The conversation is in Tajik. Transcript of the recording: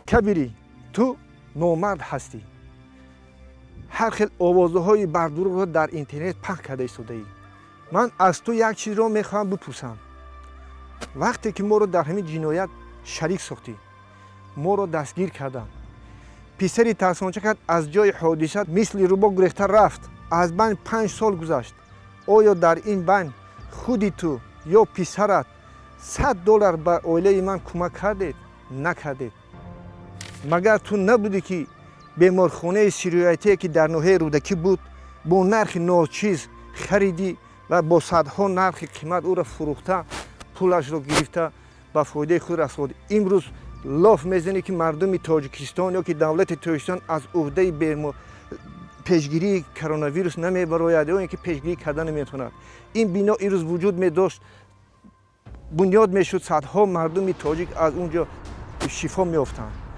Кабирӣ, ту номард ҳастӣ. Ҳар хел овозаҳои бардурӯғро дар интернет паҳн карда истодаӣ. Ман аз ту як чизро мехоҳам бипурсам. Вақте ки моро дар ҳамин ҷиноят шарик сохтӣ, моро дастгир карданд, писари тарсончакат аз ҷои ҳодиса мисли рӯбоҳ гурехта рафт. Аз байн 5 сол гузашт. Оё дар ин байн худи ту ё писарат 100 доллар ба оилаи ман кӯмак кардед? Накардед. Магар ту набудӣ, ки беморхонаи сироятие, ки дар ноҳияи Рӯдакӣ буд, бо нархи ночиз харидӣ ва бо садҳо нархи қимат ӯро фурӯхта, пулашро гирифта, ба фоидаи худ расондӣ? Имрӯз лоф мезанӣ, ки мардуми Тоҷикистон ё ки давлати Тоҷикистон аз уҳдаи пешгирии коронавирус намебарояд ё ин ки пешгирӣ карда наметавонад. Ин бино имрӯз вуҷуд медошт, бунёд мешуд, садҳо мардуми тоҷик аз он ҷо шифо меёфтанд.